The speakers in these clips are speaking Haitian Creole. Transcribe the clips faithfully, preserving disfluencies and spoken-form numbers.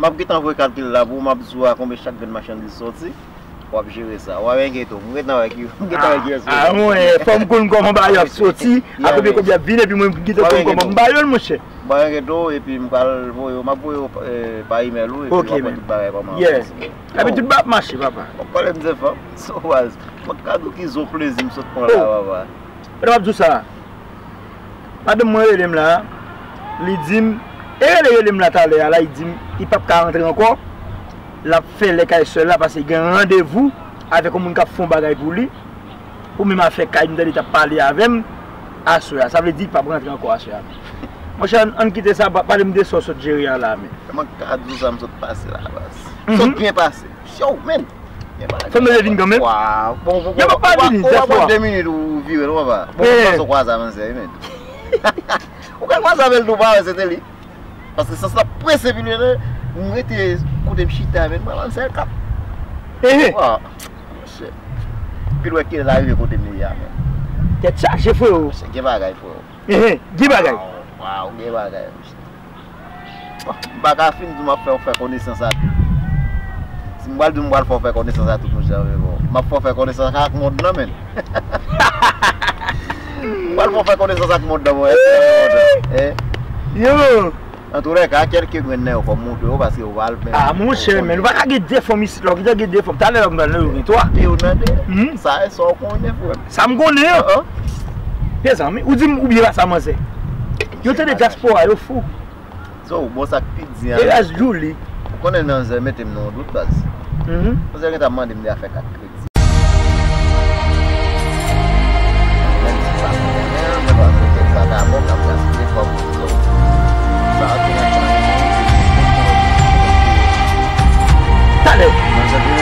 M ap gentan voye kalkil la pou w, m ap di w a konbyen chak grenn machandiz soti. W ap jere sa. W ap enkyete w. M gentan wè ki, m gentan wè kiyès ou ye. Ah, mwen, fò m konn kòman bagay yo ap soti, a konbyen, konbyen y ap vin, epi mwen, m gentan konn kòman m ba yo l, monchè. W ap enkyete w, epi m pral voye w, m ap voye w, eh, pa imèl ou, epi w ap wè tout bagay kòman ap pase. Epi tout bagay ap mache, papa. W ap pale m de fanm, sou baz. Mwen ka di w ki zo plezi m sot pran la, papa. Pandan w ap di w sa, madanm mwen rele m la, li di m, e rele, rele m la talè a la, li di m li p ap ka rantre ankò, l ap fè lè kay sè l la, paske li gen randevou avèk yon moun k ap fè yon bagay pou li, pou menm afè kay, m tande li t ap pale avè m aswè a, sa vle di li p ap rantre ankò aswè a. Monchè, ann, ann kite sa, pa, pale m de sa w sot jere a la, men. Mwen ka di w sa m sot pase la, baz. Sot byen pase. Yo, men. Fò m leve vin kanmenm. Waw. Bon, bon, bon, bon, bon, de minit ou vire, non, papa. Bon, bon, bon, kwaze a, manzè, men. Ou ka kwaze avè l tou, pa wè, se te li. Paske sans la prese vin, m rete kote m chita, men, mwen, manzè, kap. Waw. Monchè. Pi lwen ke l arive kote m ye a, men. Tèt chaje, freo. Monchè, gen bagay, freo. Gen bagay. Waw, waw, gen bagay, monchè. M pa ka fin di w m ap fè w fè konesans a tout. Si m pral di w m pral fè w fè konesans a tout, monchè, men bon. M ap fè w fè konesans ak mond lan, men. M pral fè w fè konesans ak mond lan, mwen. Èske mond lan, eh? Yo! Antoulèka, kèlke grenn nan yo, fò m montre w, paske w pral, men. Ah, monchè, men, nou pa ka gen de fanm isit la, w gentan gen de fanm. Talè la, m pral nan yo gen twa. Te yo nan de. Sa, e sa w konnen, frè m. Sa m konnen an. Mezanmi, ou di m, ou byen pa sa, manzè. Yo tande dyaspora, yo fou. So, bon, sa k pi di a. Elas Julie. Ou konnen manzè mete m nan yon dout, baz. Manzè gentan mande m de afè kat kredi. Menm si pa konnen, men pa konnen sa ka bon, k ap gaspiye kòb. So, sa a tou nan talè.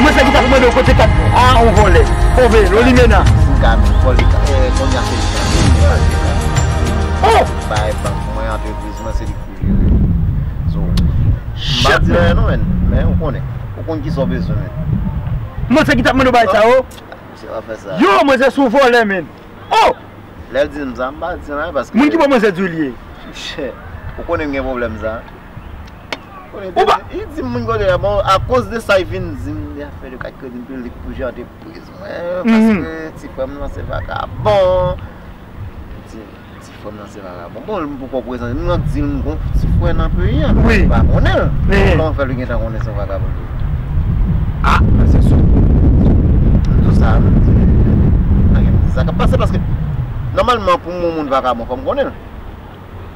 Mwen se ki t ap mande w kote kat a yon vòlè. Pove, lo limena. Si m ka vòlè, eh, kounye a se li. Oh! Bay bank mwen, antrepriz mwen, se li. So, m pa di anyen non, men, men ou konnen. Ou konn kisa w bezwen, men. Mwen se ki t ap mande w bagay sa yo. Misye pa fè sa. Yo, mwen se sou vòlè, men. Oh! Lè l di m sa, m pa di anyen paske. Moun ki bò mwen se di w li ye. Chè, ou konnen m gen pwoblèm sa. Ou konnen, li di m moun kote la, bon, akoz de sa, li vin di m, li afè de kat kredi, m pil li pou jante. Priz mwen, paske ti frè m nan se vakabon. Ti, ti frè m nan se vakabon. Bon, m poko prezante. M nan di l m gon ti frè nan peyi a. Wi. Li pa konnen l. Kòman fè li gentan konnen se yon vakabon li ye? Ah, men se sou. M di w sa, m di, sa k ap pase paske, nòmalman, pou m yon moun vakabon, fò m konnen l.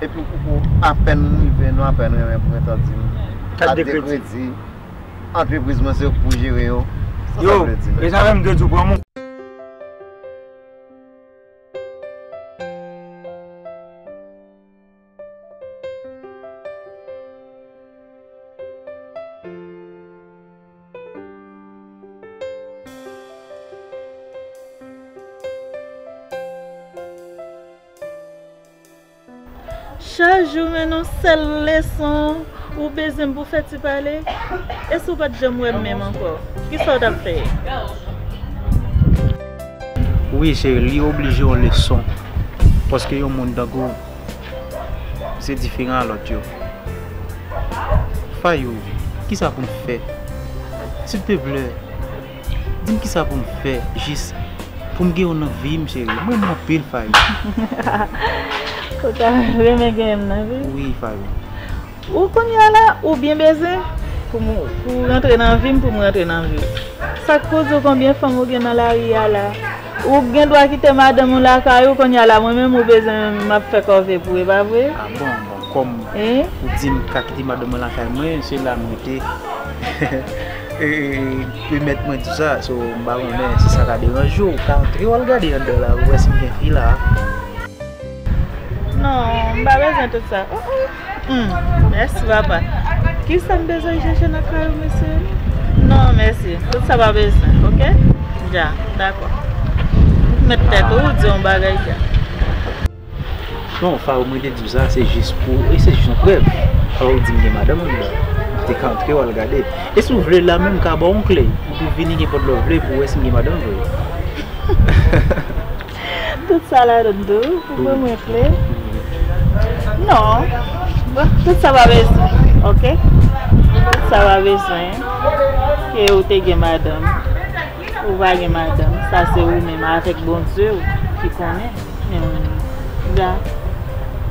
Epi ou, ou, apèn m rive, nou apèn renmen pou gentan di m kat de kredi. Antrepriz mwen se ou k pou jere yo. Sa sa vle di menm? E sa menm m te di w pran moun. Chak jou men yon sèl leson, ou bezwen m pou fè ti pale. E si w pa t janm wè m menm ankò, kisa w t ap fè? Wi, cheri, li oblije yon leson. Paske yon moun tankou w, se diferan a lòt yo. Fayou, kisa pou m fè? Silteplè, di m kisa pou m fè, jis pou m gen w nan vi m, cheri. Mwen renmen w anpil, Fayou. Ou ta renmen genyen m nan vi? Wi, Fayou. Ou kounye a la, ou byen bezwen pou m, pou w rantre nan vi m, pou m rantre nan vi w. Sa k koze w, konbyen fanm ou gen nan lari a la? Ou gen dwa kite madanm ou lakay ou, kounye a la, mwen menm ou bezwen m ap fè kòve pou ou, e pa vre? Ah bon, bon, kòm ou di m ka kite madanm mwen lakay mwen, se la m rete. E, e, e, pèmèt mwen di sa, so, m pa konnen si sa ka deranje w, ou ka antre w al gade anndan la, pou w wè si m gen fi la. Non, m pa bezwen tout sa. Oh, oh. Hmm, mèsi, papa. Kisa m bezwen chèche nan kay ou, mesye? Non, mèsi. Tout sa pa bezwen, oke? Dja, dakò. Ou mèt tèt ou, ou di yon bagay dja. Non, Fayou, mwen te di w sa, se jis pou, e se jis yon prèv. Fayou di m gen madanm anndan. M te ka antre w al gade. E si w vle la menm, m ka ba w yon kle. Ou pou vini nenpòt lè w vle pou w wè si m gen madanm vre. Tout sa ladan tou, pou ban mwen kle. Non. Bon, tout sa pa bezwen, oke? Tout Sa pa bezwen ke ou te gen madanm, ou pa gen madanm, sa se ou menm avèk Bondye w ki konnen. Men, ga,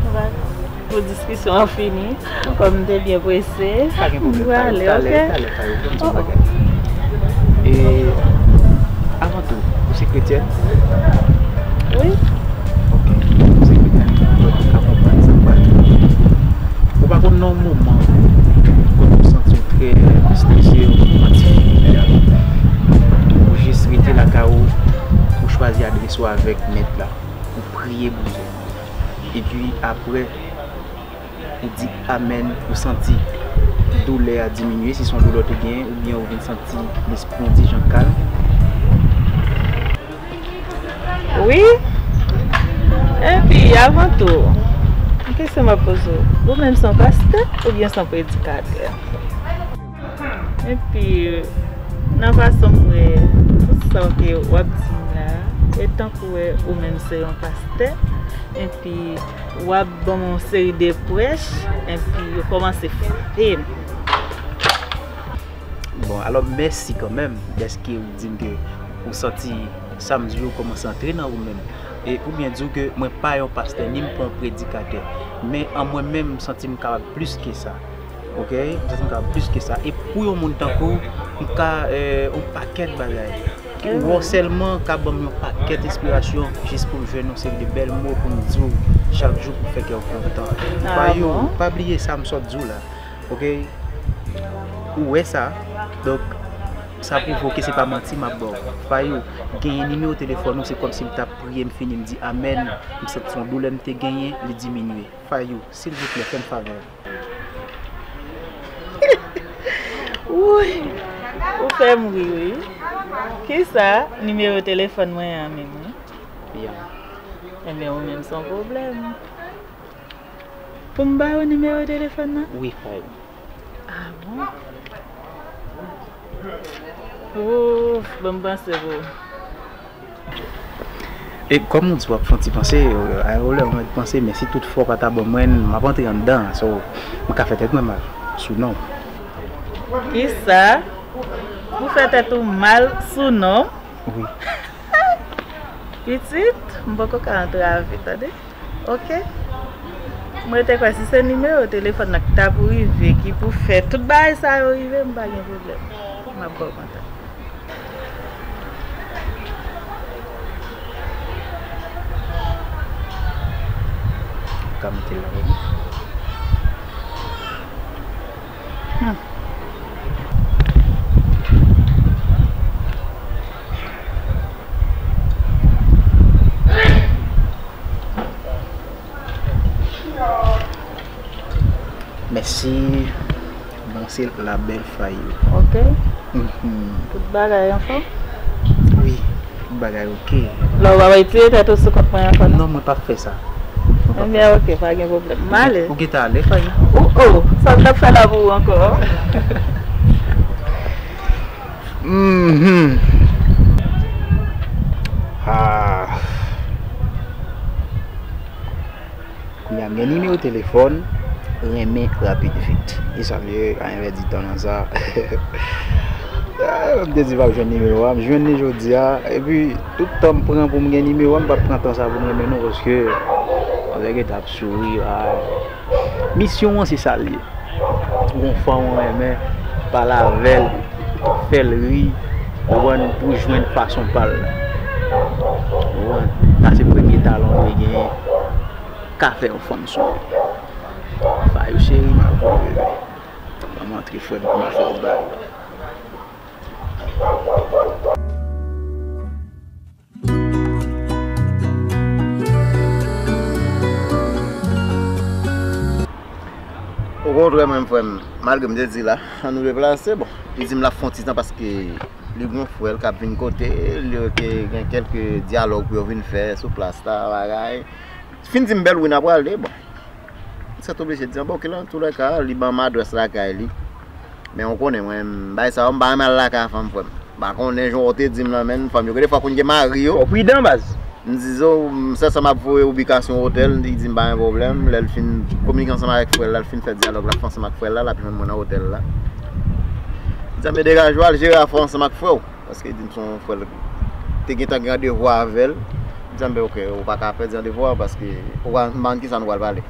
nou pa, pou diskisyon an fini, kòm m te byen prese, m prale, oke? Talè, talè, talè, talè, yon ti bagay. E, avan tou, ou se kretyèn? Wi. Ok, ou se kretyèn, donk ou ka konprann sa m pral di. Ou pa konn nan yon moman kote ou santi w trè anstresye, ou manti, ou jis rete lakay ou, ou chwazi adrese w avèk Mèt la, ou priye Bondye. Epi apre, ou di amèn, ou santi doulè a diminye, si se yon doulè ou te genyen, oubyen ou vin santi lespri w yon ti jan kalm. Wi. Epi, avan tou, yon kesyon m ap poze w. Ou menm se yon pastè oubyen se yon predikatè? Epi, nan fason m wè, tout sa ke w ap di m la, e tankou wè ou menm se yon pastè, epi w ap ban m yon seri de prèch, epi yo kòmanse frape m. Bon, alò, mèsi kanmenm dèske ou di m ke ou santi sa m di yo kòmanse antre nan ou menm. E, pou byen di w ke mwen pa yon pastè, ni m pa yon predikatè. Men an mwen menm, m santi m kapab plis ke sa. Ok? M santi m kapab plis ke sa. E pou yon moun tankou w, m ka, eh, yon pakèt bagay. Ou wè w sèlman ka ban m yon pakèt enspirasyon jis pou m jwenn yon seri de bèl mo pou m di w chak jou pou fè kè w kontan. Fayou, pa bliye sa m sot di w la. Ok? Ou wè sa? Donk, sa pwouve w ke se pa manti m ap ba w. Fayou, genyen nimewo telefòn ou, se kòmsi m t ap priye, m fini, m di amèn, m santi se yon doulè m te genyen, li diminye. Fayou, silvouplè, fè m favè. Wouy! Ou fè m ri, wi. Kisa? Nimewo telefòn mwen an menm, wi. Ya. Ebyen, ou menm se yon pwoblèm. Pou m ba ou nimewo telefòn nan? Wi, Fayou. Ah bon? Ouf, ban m panse pou ou. E kòm ou di w ap fè yon ti panse, eh, ay, ou lè w mèt panse, men si tout fwa w pa ta ban mwen, m ap antre anndan, so, m ka fè tèt mwen mal, sou non. Kisa? Ou fè tèt ou mal sou non? Wi. Pitit, m poko ka antrave, tande? Ok. Mwen te kwè si se nimewo telefòn nan ki ta pou rive, ki pou fè tout bagay sa yo rive, m pa gen pwoblèm. M ap ba w kontak. Ou ka mete l la pou mwen. Hmm. Mèsi. Bon, se la bèl Fayou. Ok. Mhm. Tout bagay anfòm? Wi, tout bagay ok. La, ou pa pral retire tèt ou sou kont mwen ankò, non? Non, mwen p ap fè sa. Mwen p ap fè sa. Ebyen, ok, pa gen pwoblèm. M ale. Ou gentan ale, Fayou? Ou, oh, sa m t ap fè la pou ou ankò? Mhm. Ah. Kounye a, m gen nimewo telefòn, renmen rapid vit. E sa m ye, anyen pèdi tan nan sa. Ah, m te di m ap jwenn nimewo a, m jwenn li jodi a. Epi, tout tan m pran pou m gen nimewo a, m p ap pran tan sa pou m renmen non, paske nèg ap souri, ah. Misyon an, se sa l ye. Ou gon fanm ou renmen, pale avè l, fè l ri, ou konprann, pou jwenn fason pa l la. Ou konprann? Sa se premye talan w dwe genyen, ka fè yon fanm sonje. Fayou cheri, m ap vin bebe. Ban m antre frè m, ban m fè yon bagay. Okontrè, menm frè m, malgre m te di la, ann nou deplase, bon, li di m l ap fè yon ti tan paske li gon frè l k ap vin kote l, yo te gen kèlke dyalòg pou yo vin fè sou plas la, bagay. Fin di m bèl wi n a prale, bon. M sètoblije di, bon, ok, lan toulèka, li ban m adrès lakay li. Men ou konnen, mwen, m bay sa yo, m pa renmen al lakay fanm, frè m. M pa konnen jan w te di m nan, men fanm yo, gen de fwa konn gen mari yo. Fò w pridan, baz. M di zo, m sèl sa m ap voye ibikasyon otèl, li di m pa gen pwoblèm. Lè l fin kominike ansanm avèk frè l la, l fin fè dyalòg la, l ap fè ansanm ak frè l la, l ap jwenn mwen nan otèl la. Dyanbe, degaje w al jere afè w ansanm ak frè w. Paske di m se yon frè l te gentan gen randevou avè l. Dyanbe, oke, ou pa ka pèdi randevou a paske ou pa konn kisa nou pral pale.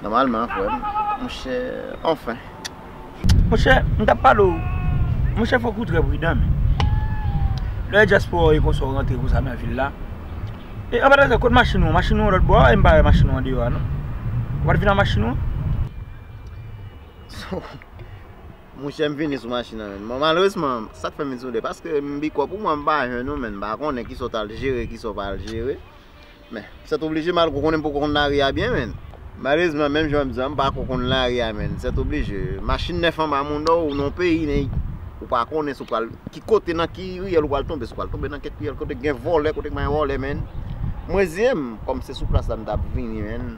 Nòmalman, frè m, monchè, anfen. Monchè, m t ap pale w. Monchè, fòk ou trè pridan, men. Lè dyaspora w ye konsa w rantre konsa nan vil la. E anba dèyè, kote machin ou an? Machin ou an lòt bò a, e m pa wè machin ou an deyò a, non. Ou pa t vin ak machin ou an? Monchè, m vini sou machin nan, men. Bon, malerezman, sa k fè m vin sou li, paske m bikò pou mwen, m pa jwenn ou, men. M pa konnen kisa w t al jere, kisa w pa al jere. Men, sètoblije, malgre w konnen m poko konn lari a byen, men. Malerezman, menm jan w ap di a, m pako konn lari a, men. Sètoblije, machin nèf anba mouda w, ou nan yon peyi, men ou pa konnen si w pral, ki kote, nan ki riyèl ou pral tonbe, si w pral tonbe nan kèk riyèl kote gen vòlè, kote gen vòlè, men. M reziyen m, kòm se sou plas la m t ap vini, men.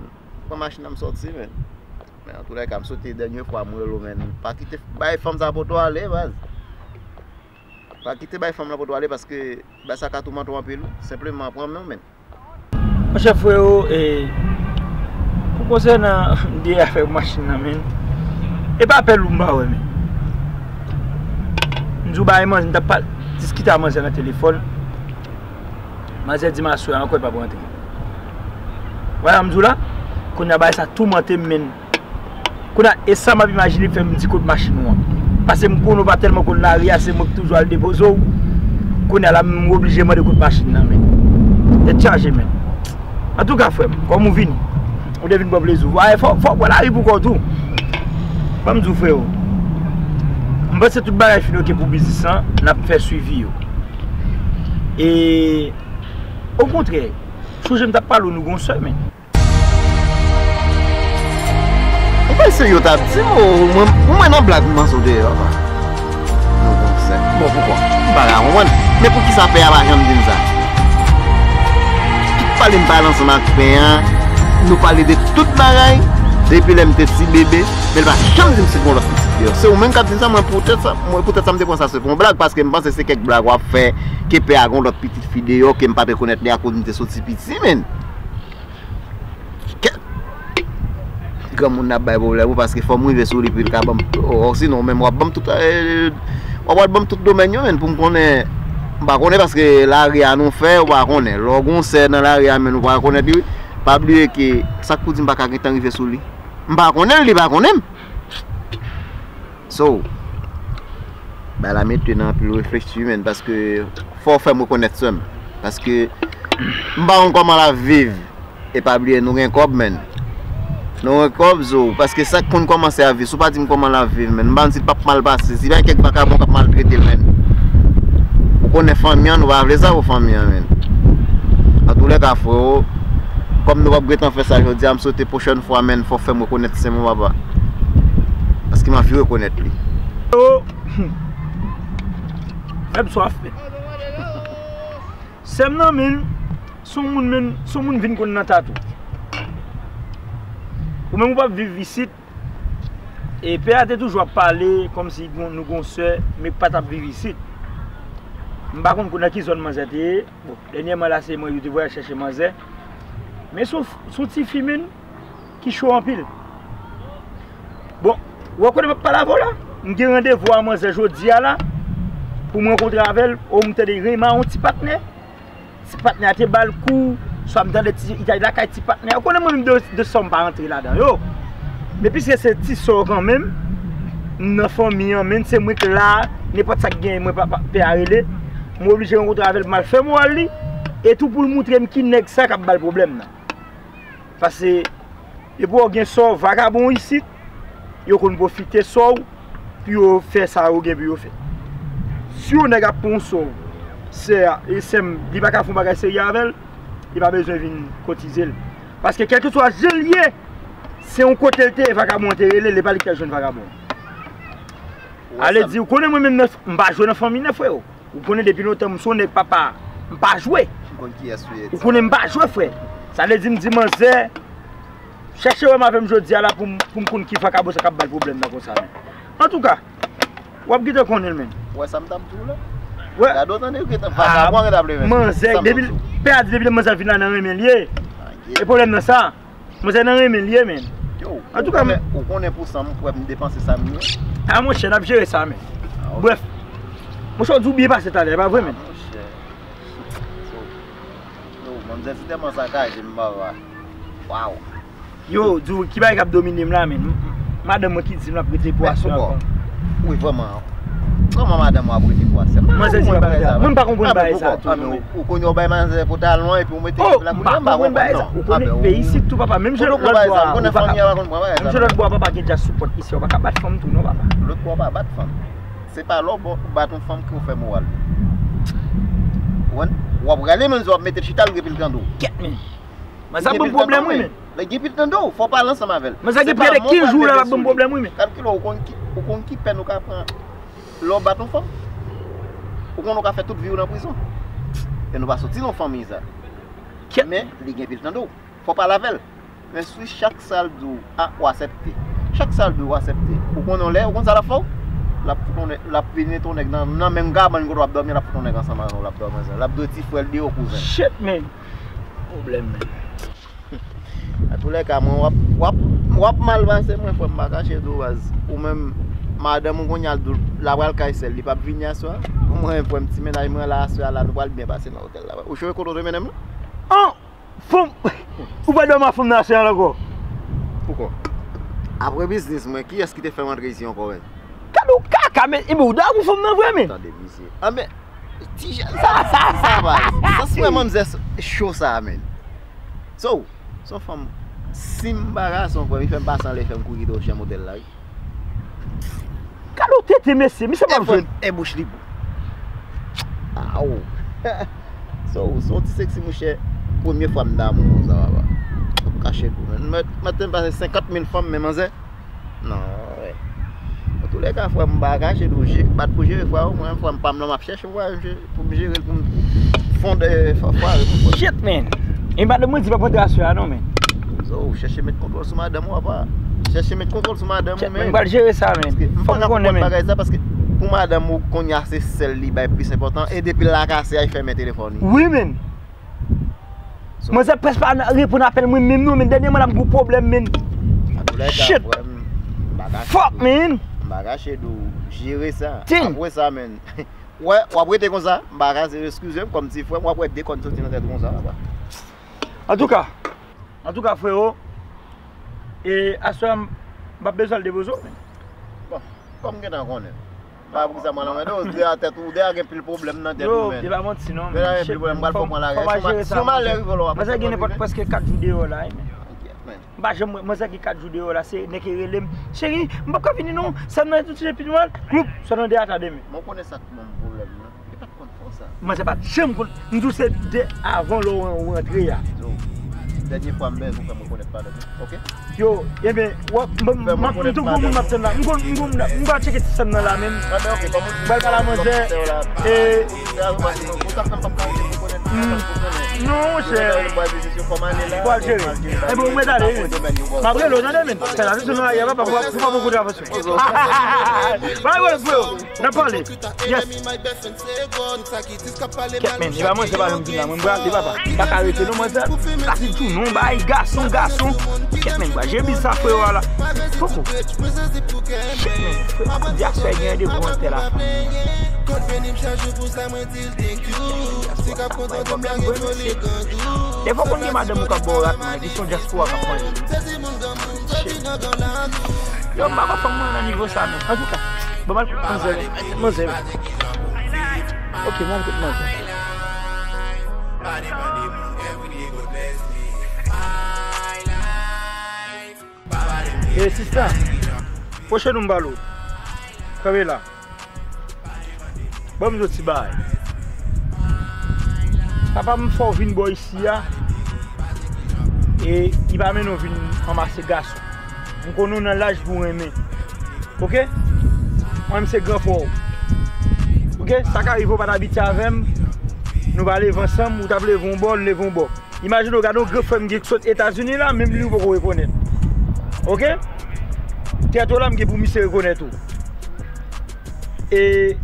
Pran machin nan, m sòti, men. Men, antoulèka, m swete dènye fwa m rele w, men. Pa kite bay fanm sa pote w ale, baz. Pa kite bay fanm lan pote w ale, paske bay sa ka toumante w anpil, wi. Senpleman, pran men w, men. Monchè, freo, e, pou konsènan de afè machin nan, men, e pa apèl ou m pa wè, men. M di w bagay manzè, m t ap pale, diskite ak manzè nan telefòn. Manzè di m aswè a ankò, e p ap rantre. Wè sa m di w la? Kounye a bagay sa toumante m, men. Kounye a, e sa m ap imajine fè m di kote machin ou an. Paske m konnen w pa tèlman konn lari a, se mwen ki toujou al depoze w. Kounye a la, m oblije mande kote machin nan, men. Tèt chaje, men. Antouka, frè m, kòm ou vini, ou te vin pran plezi w. Fò, fò w pran lari pou kò w tou. Ban m di w, freo. M panse tout bagay fin oke pou biznis lan, n ap fè swivi yo. E, okontrè, sonje m t ap pale w, nou gon sè, men. Ou pa serye w t ap di m, o, mwen, pou mwen nan blag m panse w te ye, papa. Nou gon sè. Bon, poukwa? M pa ka konprann. Men poukisa pè a pa janm di m sa? Tout pale m pale ansanm ak pè a, nou pale de tout bagay, depi lè m te ti bebe, men l pa janm di m si gon lòt pitit deyò. Se ou menm k ap di m sa, mwen poutèt sa, mwen poutèt sa m te pran sa se pou yon blag, paske m panse se kèk blag w ap fè, ke pè a gon lòt pitit fi deyò, ke m pa t rekonèt li akoz m te soti piti, men. Kèt! Granmoun nan ap bay pwoblèm wi, paske fò m rive sou li pou l ka ban m, o, sinon menm w ap ban m tout, e, w ap ban m tout domèn yo, men, pou m konnen, m pa konnen paske lari a nou fè, ou pa konnen. Lè w gon sè nan lari a, men, ou pa konèt li, wi. Pa bliye ke sa k pou di m pa ka gentan rive sou li. M pa konnen l, li pa konnen m. So, bagay la mete nan anpil reflechi, men, paske fò w fè m rekonèt sè m. Paske m pa konn kòman l ap viv. E pa bliye, nou gen kòb, men. Nou gen kòb, so, paske sa k konn kòmanse ap viv, si w pa di m kòman l ap viv, men, m pa konn si l p ap mal pase, si pa gen kèk vakabon k ap maltrete l, men. Ou konnen fanmi an, nou pa vle sa pou fanmi an, men. Antoulèka, freo, kòm nou p ap gentan fè sa jodi a, m swete pwochèn fwa, men, fò w fè m rekonèt sè m, papa. Paske m anvi rekonèt li. Yo, fè m swaf, men. Sè m nan, men, se yon moun, men, se yon moun vin konn nan tatou. Ou menm ou p ap viv isit, e pè a te toujou ap pale kòmsi gon, nou gon sè, men k pa t ap viv isit. M pa konn nan ki zòn manzè te ye. Bon, dènyèman la, se mwen yo te voye chèche manzè. Men se yon, se yon tifi, men, ki cho anpil. Bon, ou wè kote m ap pale avè w la? M gen randevou a manzè jodi a la, pou m rankontre avè l, o m tande renmen yon ti patnè. Ti patnè a te ba l kou, swa m tande ti itay lakay ti patnè a. Ou konnen mwen menm de, de sò m pa rantre ladan yo. Men piske se ti sò kanmenm, m nan fanmi an, men se mwen k la, nenpòt sa k genyen, mwen pa, pa, pè a rele, m oblije rankontre avè l pou m al fè moral li, e tou pou l moutre m ki nèg sa k ap ba l pwoblèm nan. Paske depi w gen sò, vakabon isit, yo konn pwofite sò w pou yo fè sa yo gen pou yo fè. Si yon nèg ap pran sò w, sè a, e sè m, li pa ka fè yon bagay serye avè l, li pa bezwen vin kotize l. Paske kèlkeswa jan l ye, se yon kote l te ye, vakabon an te rele l, e pa li ki al jwenn vakabon an. Ale di, ou konnen mwen menm nan, m pa jwe nan fanmi nan, freo. Ou konnen depi lontan m se yon nèg papa, m pa jwe. M konn kiyès ou ye. Ou konnen m pa jwe, frè. Sa vle di m di manzè, chèche wè m avè m jodi a la pou m, pou m konn ki vakabon sa k ap ba l pwoblèm nan konsa, men. Antouka, w ap gentan konnen l, men. Ou wè sa m t ap di w la? Wè. Gade w tande, ou gentan vakabon, gentan ap leve. Manzè, depi, pè a di depi lè manzè vin la nan renmen l ye. E pwoblèm nan sa. Manzè nan renmen l ye, men. Yo, antouka, ou konnen, ou konnen pou san m, ou wè m depanse sa m ye. A, monchè, n ap jere sa, men. Brèf, monchè, w di w byen pase talè, e pa vre, menn? Monchè. Yo, manmzèl si tèlman sakaje m, papa. Waw. Yo, di w ki bagay k ap domine m la, menn. Madanm mwen ki di m l ap rete pou aswè ankò. Wi, vrèman. Kòman madanm ou ap rete pou aswè? Manzè di bagay sa. Mwen m pa konprann bagay sa tou, non, menn. Ou konn yon bay manzè pou talon epi ou mete la pou li, m pa konprann non. Ou konnen peyi isit tou, papa, menm jan lòt bò a, ou pa ka, menm jan lòt bò a, papa, gen dja sou pòt isi, ou pa ka bat fanm tou non, papa. Lòt bò a pa bat fanm. Se pa lè w bat yon fanm ke w fè moral li. Ou konprann? W ap rale manzè, w ap mete l chita, l gen pil tande w. Kèt, men. Manzè ap ban m pwoblèm, wi, men. Lè gen pil tande w, fò w pale ansanm avè l. Manzè gen prè de kenz jou la, l ap ban m pwoblèm, wi, men. Kalkile, ou konn ki, ou konn ki pèn ou ka pran lè w bat yon fanm? Ou konn ou ka fè tout vi w nan prizon. E nou pa soti nan fanmiy sa. Kèt. Men, li gen pil tande w. Fò w pale avè l. Men si chak sa l di w, a, w aksepte. Chak sa l di w, w aksepte. Ou konn yon lè, ou konn sa l ap fè w? L ap fout yon nèg, l ap vin mete yon nèg nan, nan menm kabann kote w ap dòmi, l ap fout yon nèg ansanm avè w, l ap dòmi ansanm. L ap di w ti frè l deyò kouzen. Shit, man. Pwoblèm, man. Antoulèka, mwen, w ap, w ap, w ap mal pase, mwen, frè m, m pa kache di w, baz. Ou menm, madanm ou kounye a, l di w, l ap al kay sè l, li p ap vini aswè a. Mwen, frè m, ti mennaj mwen la, aswè a la, nou pral byen pase nan otèl la. Ou cheve kote w te mennen m lan? An! Fanm, ou pa dòmi ak fanm nan aswè a la ankò? Poukò? Apre biznis mwen, kiyès ki te fè m antre isi ankò, menn? Gade w kaka, men, ebyen, ou dòmi ak fanm nan vre, men? Tande, misye. Anben, ti jèn sa, sa, sa, sa, baz. Sa, se vrèman manzè cho sa, menn. So, se yon fanm, si m pa gason, frè m, li fè m pase anlè, fè m kouri kite w chanm otèl la, wi. Gade w tete, mesye, misye p ap jwenn. E bouch li gou. Aw. So, se yon ti seksi, monchè. Premye fwa m damou konsa, papa. M ap kache pou mwen. Mwen, mwen te pase senkant mil fanm, men manzè. Non, wè. Antoulèka, frè m, m pa kache di w, je, bat pou jere, frè, mwen, frè m pa m nan, m ap chèche, frè, je. Pou m jere l, pou m fonde fwa, fwa, fwa. Shit, man. E madanm mwen di pa pran trasè a non, man. So, ou chèche met kontwòl sou madanm ou, apa. Chèche met kontwòl sou madanm ou, man. Mwen pral jere sa, man. Fòk ou konnen, man. Bagay sa, paske pou madanm ou, kounye a se sèl li bay plis enpòtan, e depi l lakase a, li fèmen telefòn li. Wi, man. Manzè prèske pa reponn apèl mwen menm non, men dènyèman la m gon pwoblèm, man. Shit. Fuck, man. M pa kache di w, jere sa. Apre sa, man. Wè, w ap rete konsa, m pa ka, se eskize m, kòm ti frè m, w ap wè de kòn soti nan tèt ou konsa, papa. Antouka, antouka, frero, e aswè a, m p ap bezwen al depoze w, men. Bon, kòm m gentan konnen. Pa pou sa, mwen, nan mwen, ou deja tèt, ou deja gen pil pwoblèm nan tèt ou, men. Yo, e pa manti, non, men. Deja gen pil pwoblèm, m pral fè w pran lagay. Si yon malè rive w la, w ap fè w rive. Manzè gen nenpòt prèske kat jou deyò la, wi, men. Kèt, men. M pa janm wè manzè ki kat jou deyò la, se nèg ki rele m, "Cheri, m p ap ka vini non, sè m nan touche pi mal." Kloup, sa w tande a ta demen. Mwen konnen sa k ban m pwoblèm nan. Li pa t konn fè w sa. Manzè pa t janm konn. M di w se de avan lè w rantre a. Yo, dènye fwa m bezwen fè m rekonèt madanm ou, oke? Yo, ebyen, w ap, m, m, m, m tou gwo moun m ap tann la. M konn, m konn, m pral tcheke ti sè m nan la menm. M pral pale a manzè, e, non, monchè. Pral jere. Ebyen, ou mèt ale, wi. M ap rele w, tande, men. Fè la, se sou nou a, papa, pou pa poko travay. Bay wè, frè, n ap pale. Yes. Kèt, men, e pa mwen, se pa janm vin la. Mwen, m prale, papa. M pa ka rete, non, mwen, sa. Sa se tou, non, bay, gason, gason. Kèt, men, bwa, je biz sa, frè, la. Poko. Kèt, men, frè, di a sè gen de bon tè la. Defwa konn gen madanm ou k ap ba w rat, men ki se yon dyaspora k ap manje. Yo, m pa konn fanm mwen nan nivo sa, men. Antouka, bon, m al koute manzè, manzè. Ok, m al koute manzè. E sista, pwoche nou m pale w. Kanpe la. Ban m di w ti bagay. Papa m fè w vin bò isi a. E li pa mennen w vin anmase gason. M konnen w nan laj pou w renmen. Oke? Mwen, m se gran frè w. Oke? Sa ka rive w pa t abitye avè m. Nou pa leve ansanm, ou t ap leve yon bò, m leve yon bò. Imajine w, gade yon gran frè m gen k sot Etazini la, menm li ou poko rekonèt. Oke? Tèt ou la, m gen pou misye rekonèt ou. E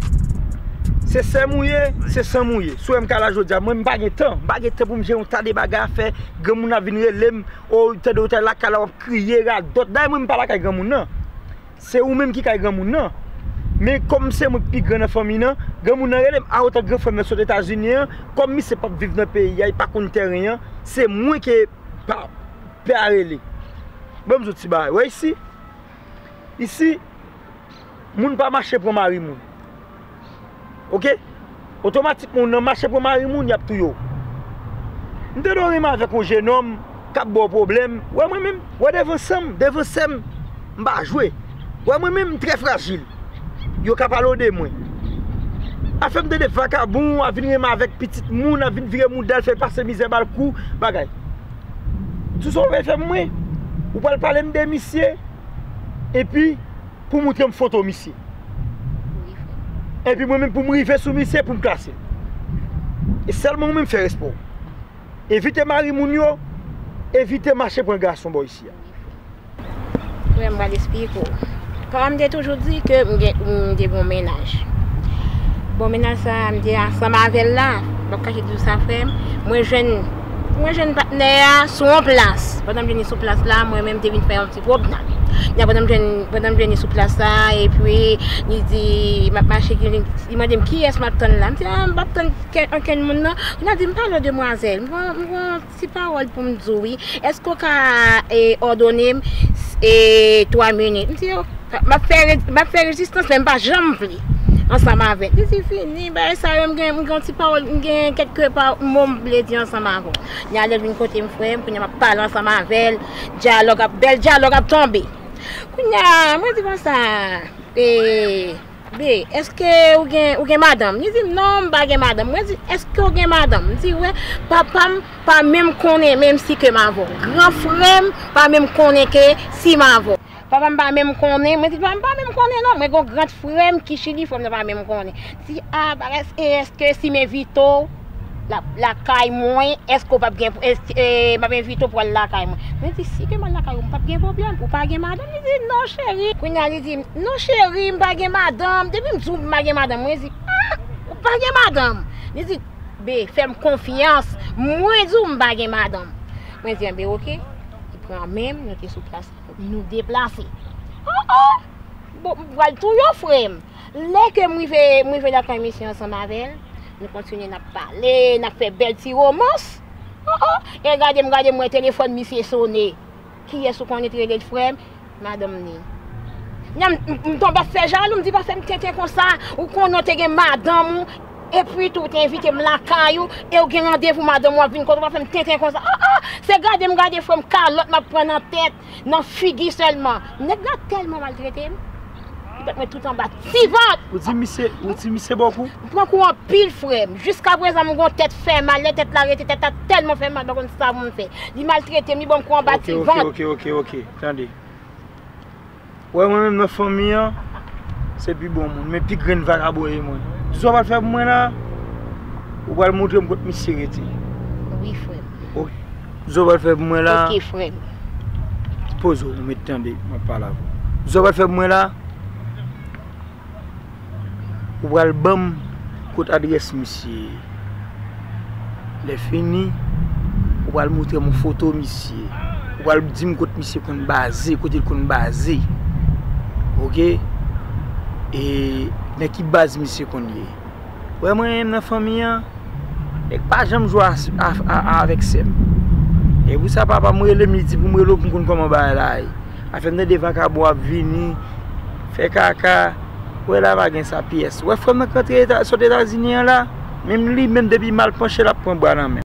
se sè m ou ye, se san m ou ye. Si w wè m ka la jodi a, mwen, m pa gen tan. M pa gen tan pou m jere yon ta de bagay a fè. Granmoun ap vin rele m, o, tande w te lakay la, w ap kriye, radòt. Dayè, mwen, m pa lakay granmoun nan. Se ou menm ki kay granmoun nan. Men kòm se mwen ki pi gran nan fanmi nan, granmoun nan rele m, a, otan gran frè m nan sot Etazini an, kòm misye p ap viv nan peyi a, li pa konn tèren an, se mwen ke pa, pè a rele. Ban m di w ti bagay. Wè isi, isi, moun pa mache pran mari moun. Oke? Otomatikman, ou nan mache pran mari moun, y ap touye w. M tande w renmen avèk yon jenòm k ap ba w pwoblèm. Wè mwen menm, wè devan san m, devan sè m, m pa jwe. Wè mwen menm, m trè frajil. Yo ka pale w de mwen. Afè m tande vakabon ap vin renmen avèk pitit moun, ap vin vire mouda l, fè pase mizè, ba l kou, bagay. Tout sa w vle fè pou mwen, ou pral pale m de misye, epi pou moutre m foto misye. Epi mwen menm pou m rive sou misye pou m klase l. E sèlman ou menm fè respè w. Evite mari moun yo, evite mache pran gason bò isi a. Frè m, m pral esplike w. Papa m te toujou di ke m gen, m te bon mennaj. Bon mennaj sa a, m te ansanm avè l la. M p ap kache di w sa, frè m. Mwen jwenn, mwen jwenn patnè a sou yon plas. Pandan m jwenn li sou plas la, mwen menm m te vin fè yon ti pwomnad. Kounye a pandan m jwenn, pandan m jwenn li sou plas la, epi li di, m ap mache, li mande m kiyès m ap tann la. M di, a, m p ap tann ke-, ankenn moun non. Kounye a di, m pale w demwazèl. M pran, m pran ti pawòl pou m di w, wi. Èske w ka, e, òdone m, e, twa minit? M di, o, m ap fè re-, m ap fè rezistans, men m pa janm vle ansanm avè l. Li di, fini, bagay sa yo, m gen, m gen yon ti pawòl, m gen kèlke pa-, mo m vle di ansanm avè w. Kounye a lè l vin kote m, frè m, kounye a m ap pale ansanm avè l, dyalòg ap, bèl dyalòg ap tonbe. Kounye a, mwen di konsa, e, Be, èske ou gen, ou gen madanm? Li di m, non, m pa gen madanm. Mwen di, èske w gen madanm? Li di, wè, papa m pa menm konnen menm si ke m avè w. Gran frè m pa menm konnen ke si m avè w. Papa m pa menm konnen. Mwen di, papa m pa menm konnen, non. Mwen gen yon grand frè m ki Chili, frè m nan pa menm konnen. Di, a, bagay, e èske si m envite w, la, lakay mwen, èske w p ap gen, èske, e, m ap envite w pou al lakay mwen? Mwen di, si ke m al lakay ou, m p ap gen pwoblèm, ou pa gen madanm? Li di, non, cheri. Kounye a, li di, non, cheri, m pa gen madanm. Depi m di w m pa gen madanm, mwen di, a, ou pa gen madanm? Li di, be, fè m konfyans. Mwen di w m pa gen madanm. Mwen di, enben, oke. Li pran men m, nou te sou plas, nou deplase. Oh, oh! Bon, m pral touye w, frè m. Lè ke m rive, m rive lakay misye ansanm avè l, nou kontinye n ap pale, n ap fè bèl ti womans. Oh, oh. E gade m, gade m, wè telefòn misye sonnen. Kiyès ou konnen te rele l, frè m? Madanm li. Kounye a m, m, m tonbe ap fè jalou, m di, pa fè m tenten konsa. Ou konnen w te gen madanm ou, epi tou ou te envite m lakay ou, e w gen randevou madanm ou ap vin kote w, pa fè m tenten konsa. Oh, oh. Se gade m, gade frè m, kalòt m ap pran nan tèt. Nan figi sèlman. Nèg la tèlman maltrete m. Li bat mwen tout anba ti vant. Ou di misye, ou di misye ba w kou? M pran kou anpil, frè m. Jiskaprezan, m gon tèt fè mal. Lè tèt la rete, tèt la tèlman fè mal, m pa konn sa pou m fè. Li maltrete m, li ban m kou anba ti vant. Ok, ok, ok, ok, ok. Tande. Wè, mwen menm nan fanmi an, se pi bon moun. Men pi grenn vakabon e mwen. Di sa w pral fè pou mwen la, ou pral montre m kot misye rete. Wi, frè m. Ok. Di sa w pral fè pou mwen la. Ok, frè m. Poze w, ou mèt tande, m ap pale avè w. Di sa w pral fè pou mwen la. Ou pral ban m kot adrès misye ye. Lè fini, ou pral montre m yon foto misye. Ou pral di m kot misye konn baze, kote l konn baze. Oke? E nan ki baz misye konn ye. Wè mwen menm nan fanmi an, nèg pa janm jwe a, a, a, avèk sè m. E pou sa papa m rele m, li di pou m rele w pou m konn kòman bagay la ye. Afè m tande vakabon ap vini, fè kaka. Wè la pa gen sa pyès. Wè frè m nan k rantre Eta-, sot Etazini an la, menm li menm depi mal panche l ap pran bwa nan men.